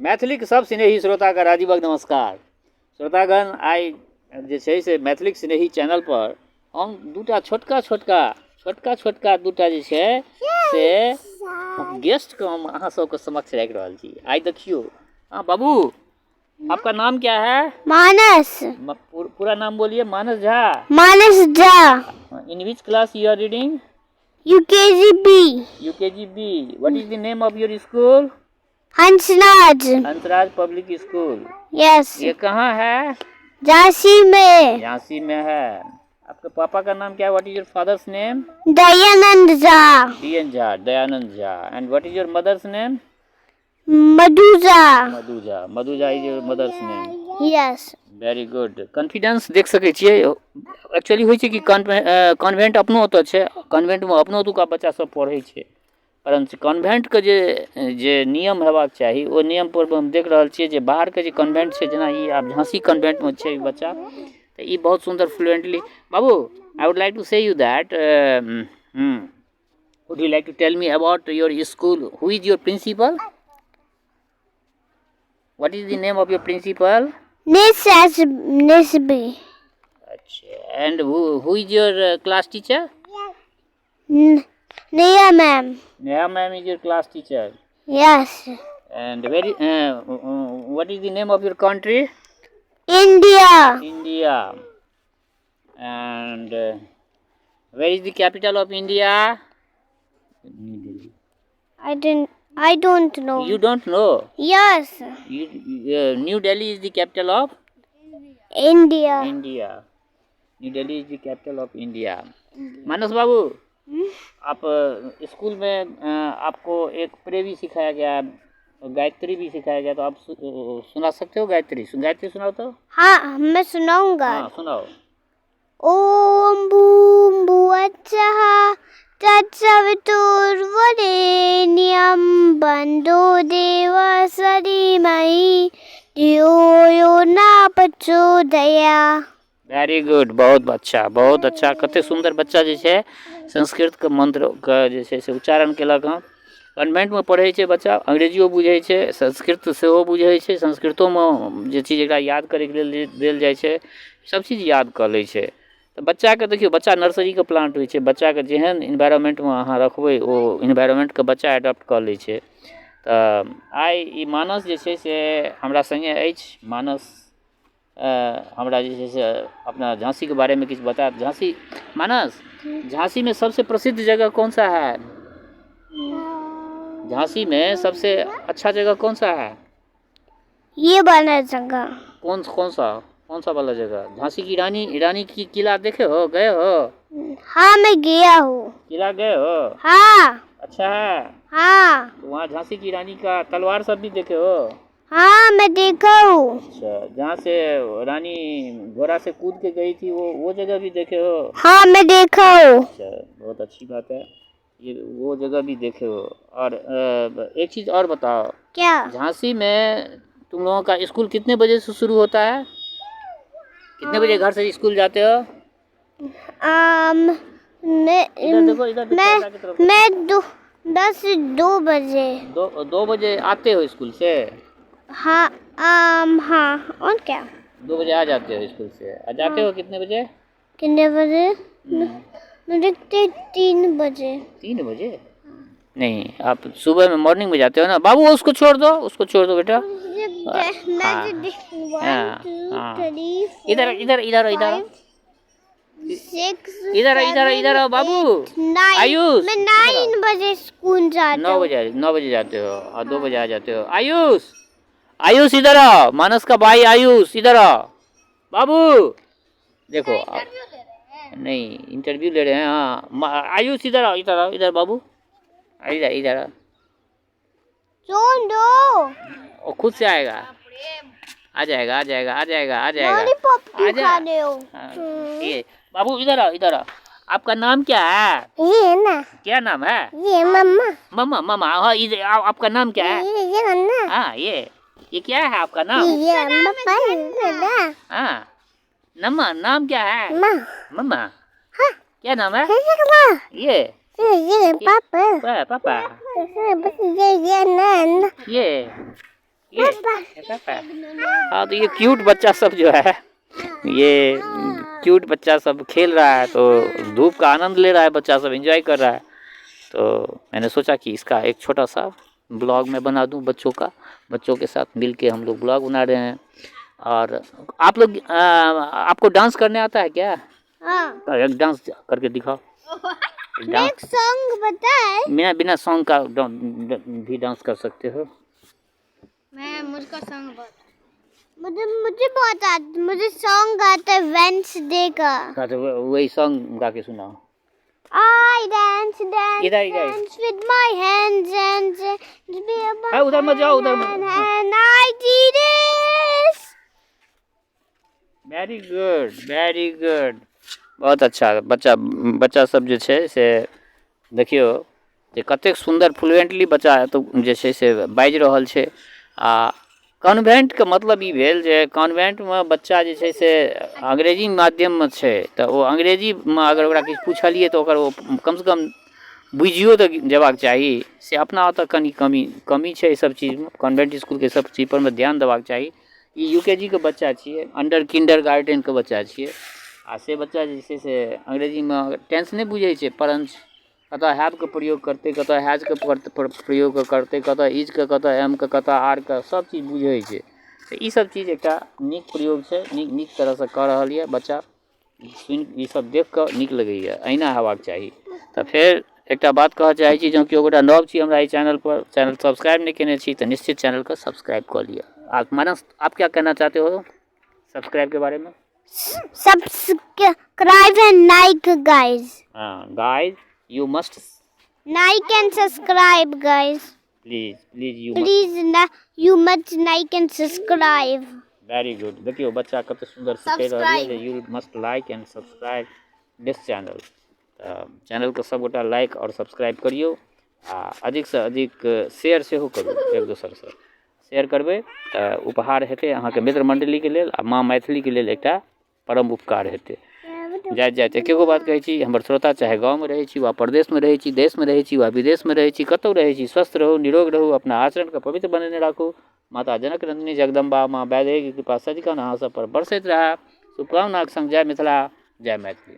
मैथिलीक सब स्नेही श्रोताके राजीवक नमस्कार। श्रोतागण, आइ जे छै से मैथिलीक स्नेही चैनल पर हम दूटा छोटका छोटका छोटका छोटका दूटा जे छै से गेस्टके हम अहाँ सबके समक्ष राखि रहल छी। आइ देखियौ, हाँ बाबू, आपका नाम क्या है? मानस। पूरा नाम बोलिए। Manas Jha. Manas Jha. In which class you are reading? UKG B. UKG B. What is the name of your school? Hansraj. Hansraj public school. Yes. ये कहाँ है? झांसी में। झांसी में है। आपके पापा का नाम क्या है? What is your father's name? Dayanand Jha. D N Jha, Dayanand Jha. And what is your mother's name? Madhu Jha. Madhu Jha. Madhu Jha is your mother's name. Yes. Very good. Confidence देख सकै छियै। Actually होइ छै कि convent अपनो ओतऽ छै, कॉन्वेंटमे अपनो ओतुका बच्चा सब पढ़ै छै, परन्तु कॉन्वेंटके जे नियम हेबाक चाही ओ नियम पर हम देख रहल छियै जे बाहरके जे कॉन्वेंट छै, जेना ई आब झाँसी कॉन्वेंटमे छै ई बच्चा, तऽ ई बहुत सुन्दर फ्लुएंटली। बाबू, I would like to say you that, would you like to tell me about your school? Who is your principal? What is the name of your principal? Miss S Miss B. अच्छा, and who is your class teacher? Neha ma'am. Neha ma'am is your class teacher. Yes. And what is the name of your country? India. India. And where is the capital of India? New Delhi. I don't know. You don't know? Yes. New Delhi is the capital of? India. India. New Delhi is the capital of India. Manas बाबू, आप school में आपको एक प्रे भी सिखाया गया, गायत्री भी सिखाया गया, तो आप सुना सकते हो गायत्री? गायत्री सुनाओ तो। हाँ, मैं सुनाऊंगा। हाँ, सुनाओ। ओम भूम भुवः तत्सवितुर्वरेण्यं भर्गो देवस्य धीमहि धियो यो न प्रचोदयात्। वेरी गुड, बहुत अच्छा, बहुत अच्छा। कते सुंदर बच्चा जे छै संस्कृत के मंत्र के जे छै से उच्चारण केलक हँ। कॉन्वेंटमे पढ़ै छै बच्चा, अंग्रेजियो बुझै छै, संस्कृत सेहो बुझै छै, संस्कृतोमे जे चीज एकरा याद करैके लेल देल जाइ छै सब चीज याद कऽ लै छै। तऽ बच्चाके देखियौ, बच्चा नर्सरीके प्लांट होइ छै, बच्चाके जेहन इन्वायरमेंटमे अहाँ रखबै ओ इन्वायरमेंटके बच्चा एडॉप्ट कऽ लै छै। तऽ आइ ई मानस जे छै से हमरा सङ्गे अछि। मानस हमरा जे छै से अपना झाँसीके बारेमे किछु बतायत। झाँसी, मानस, झाँसी में सबसे प्रसिद्ध जगह कौन सा है? झांसी में सबसे अच्छा जगह कौन सा है? ये वाला जगह। कौन सा वाला जगह? झांसी की रानी, रानी की किला देखे हो, गए हो? हाँ, मैं गया हूँ। किला गए हो? हाँ। अच्छा है। हाँ। तो वहाँ झांसी की रानी का तलवार सब भी देखे हो? हाँ, मैं देखा हूँ। अच्छा, जहाँ से रानी घोड़ा से कूद के गई थी वो जगह भी देखे हो? हाँ, मैं देखा हूँ। अच्छा, बहुत अच्छी बात है, ये वो जगह भी देखे हो। और एक चीज़ और बताओ। क्या? झांसी में तुम लोगों का स्कूल कितने बजे से शुरू होता है? कितने बजे घर से स्कूल जाते हो? इधर देखो, इधर देखो, इधर की तरफ। मैं दस दो बजे। दो बजे आते हो स्कूल से? हाँ, हाँ, और क्या? 2 बजे आ जाते हो स्कूल से। आ जाते हो कितने बजे? कितने बजे? मुझे 3 बजे। 3 बजे? नहीं, आप सुबह में मॉर्निंग में जाते हो ना। बाबू, उसको छोड़ दो, उसको छोड़ दो बेटा। मैं जो देख, 1, 2, 3, 4, इधर, इधर, इधर, इधर। 5, 6, इधर, इधर, इधर आओ बाबू। 8, 9। आयुष, मैं इधर 9 आओ। बजे स्कूल जाता हूँ। 9 बजे जाते हो और 2 बजे आ जाते हो। आयुष, आयुष इधर आओ, मानस का भाई आयुष इधर आओ। बाबू देखो, नहीं इंटरव्यू ले रहे हैं। हाँ, आयुष इधर आओ, इधर आओ, इधर बाबू, इधर, इधर आओ। छोड़ दो। वो खुद से आएगा, आ जाएगा, आ जाएगा, आ जाएगा, आ जाएगा। लॉलीपॉप क्यों आ जा। खा रहे हो? हाँ, ये बाबू इधर आओ, इधर आओ। आपका नाम क्या है? ये ना। क्या नाम है? ये मम्मा। मम्मा, मम्मा, हाँ, इधर आओ, आपका नाम क्या है? ये ना। हाँ, ये क्या है आपका नाम? ये मम्मा। हाँ, नम्मा, नाम क्या है? माँ। मम्मा। हाँ। क्या नाम है? ये ये। ये पापा। पापा। ये, ये, ना, ना। ये पापा। हाँ, तो ये क्यूट बच्चा सब जो है, ये क्यूट बच्चा सब खेल रहा है, तो धूप का आनंद ले रहा है, बच्चा सब एंजॉय कर रहा है। तो मैंने सोचा कि इसका एक छोटा सा ब्लॉग मैं बना दूं बच्चों का, बच्चों के साथ मिल के हम लोग ब्लॉग बना रहे हैं। और आप लोग, आपको डांस करने आता है क्या? हाँ। तो एक डांस करके दिखाओ। एक डांस। एक सॉन्ग बताए। बिना बिना सॉन्ग का भी डांस कर सकते हो। मैं मुझको सॉन्ग बहुत, मुझे मुझे बहुत आता, मुझे सॉन्ग आता है वेंसडे का। हाँ, तो वही सॉन्ग गा के सुनाओ। I dance, dance, इधर, इधर। dance with my hands, hands, hands, be a हाँ, उधर मत जाओ, उधर मत। and I do this. Very good, very good, बहुत अच्छा बच्चा। बच्चा सब जे छै से देखियौ जे कतेक सुन्दर फ्लुएंटली बच्चा एतऽ जे छै से बाजि रहल छै। आ कॉन्वेंटके मतलब ई भेल जे कॉन्वेंटमे बच्चा जे छै से अंग्रेजी माध्यममे छै, तऽ ओ अंग्रेजीमे अगर ओकरा किछु पुछलियै तऽ ओकर ओ कमसँ कम बुझियो तऽ जेबाक चाही। से अपना ओतऽ कनि कमी कमी छै एहि सब चीजमे। कॉन्वेंट इसकुलके सब चीजपर मे ध्यान देबाक चाही। ई यू के जी के बच्चा छियै, अंडर किंडर गार्डनके बच्चा छियै, आ से बच्चा जे छै से अंग्रेजीमे टेंस नहि बुझै छै, परञ्च कतऽ हैवके प्रयोग करतै, कतऽ हैजके प्रयोग करतै, कतऽ इजके, कतऽ एमके, कतऽ आरके, सब चीज बुझै छै। तऽ ई सब चीज एकटा नीक प्रयोग छै, नीक नीक तरहसँ कऽ रहल यऽ बच्चा। सुनि ई सब देख कऽ नीक लगैए, एहिना हेबाक चाही। तऽ फेर एकटा बात कहऽ चाहै छी, जँ केओ गोटा नव छी हमरा एहि चैनलपर, चैनल सब्सक्राइब नहि केने छी, तऽ निश्चित चैनलके सब्सक्राइब कऽ लिअ। आप मानस, आप क्या कहना चाहते हो सब्सक्राइब के बारे में? Subscribe and like, guys. हाँ guys, you must like and subscribe, guys. Please, please, you must. Please, you must like and subscribe. Very good. देखियौ बच्चा कते सुन्दर से कहि रहल यऽ जे you must like and subscribe this channel. तऽ चैनलके सबगोटा लाइक आओर सब्सक्राइब करियौ, आ अधिकसँ अधिक शेयर सेहो करू। एक दोसरसँ शेयर करबै तऽ उपहार हेतै अहाँके मित्र मण्डलीके लेल, आ माँ मैथिलीके लेल एकटा परम उपकार हेतै। जाइत जाइत एके गो बात कहै छी, हमर श्रोता चाहे गाँवमे रहै छी वा परदेशमे रहै छी, देशमे रहै छी वा विदेशमे रहै छी, कतहु रहै छी, स्वस्थ रहू, निरोग रहू, अपना आचरणके पवित्र बनेने राखू। माता जनक नन्दिनी जगदम्बा माँ वैदेहीके कृपा सदिखन अहाँ सब पर बरसैत रहए। शुभकामनाके सङ्ग जय मिथिला, जय मैथिली।